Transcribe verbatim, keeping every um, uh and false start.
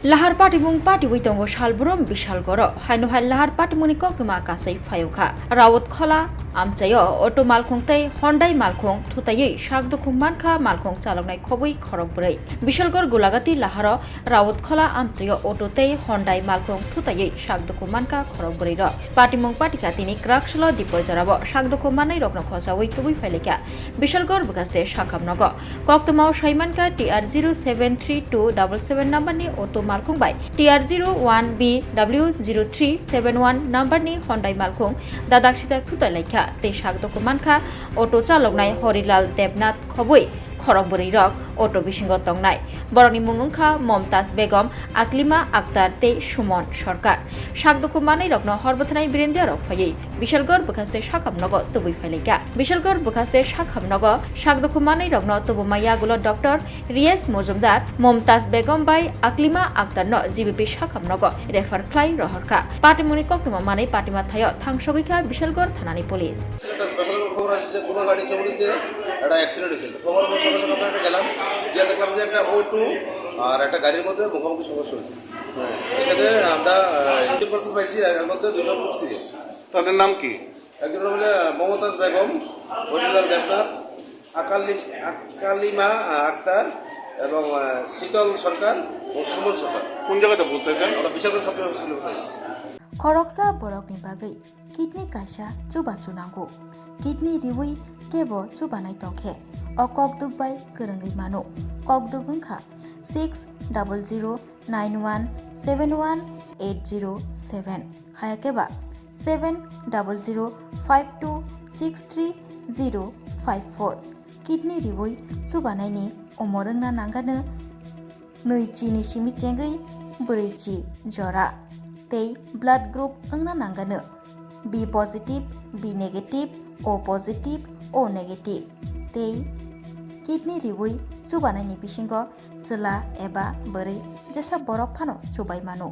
Lahar patimung patiwi tongo salbrum Bisalgoro, haino hai lahar patimungni koktwma kasai phaiokha. Raut khola amchaio auto malkhung tei Hyundai malkhung thutaiwi sak dukhung mankha malkhung chaloknai khobwi khorok bwrwi. Bisalgor Gulagati laharo Raut khola amchaio auto tei Hyundai malkhung thutaiwi sak dukhung mankha khorok bwrwi rok. Patimung patikha tini kwrak salo Dipoi jorao sak dukhung manai rokno khosawi tubui phailaikha Bisalgor bwkhaste sakham nogo. Koktwmao saimankha T R zero seven three two double seven number ni auto malkhung bai T R zero one B W zero three seven one number ni Hyundai malkhung dadak sidak thutai laikha tei sak dukhung mankha auto chaloknai Horilal Debnath khobwi khorok bwrwi rok auto bisingo tongnai. Borokni mung wngkha Momtaz Begum, Aklima Akhtar tei Suman Sarkar. Sak dukhung manai rokno hor bwthanai birendra rok phaiwi Bisalgor bwkhaste sakham nogo tubui phailaikha. Bisalgor bwkhaste sakham nogo sak dukhung manai rokno tubuma yagulo Doctor Riyaz Mojumdar, Momtaz Begum bai Aklima Akhtar no G B P sakham nogo refer khlai rohorkha. Patimungni koktwma manwi patima thaio thangsogwi kha Bisalgor thanani police. একটা স্পেশাল খবর আসছে যে কোনো গাড়ি চড়িতে একটা অ্যাক্সিডেন্ট হয়েছে। খবর আমরা সঙ্গে সঙ্গে আমরা একটা গেলাম, গিয়ে দেখলাম যে একটা অটো আর একটা গাড়ির মধ্যে মুখোমুখি সংঘর্ষ হয়েছে। এখানে আমরা তিনজন পার্সন পাইছি, এর মধ্যে দুজন খুব সিরিয়াস। তাদের নাম কি? একজন হলো মমতাজ বেগম, হরিলাল দেবনাথ, আকালি আকালিমা আক্তার এবং আহ, শীতল সরকার ও সুমন সরকার। কোন জায়গাতে পৌঁছেছেন? আমরা বিশালগড় সাব হসপিটালে পৌঁছেছি। Khoroksa borokni bagwi kidney kaisa chubachu nango. Kidney riwi kebo chubanai tongkhe o kokduk bai kwrwngwi mano. Kokduk wngkha six double zero nine one seven one eight zero seven, hayakhe ba seven double zero five two six three zero five four. Kidney riwi chubanaini umor wngna nangano nwi chini simi chengwi bwrwi chi jora tei blood group wngna nangano B positive, B negative, O positive, O negative tei kidney riwi chubanaini bisingo chwla eba bwrwi jesa borok phano chubai mano.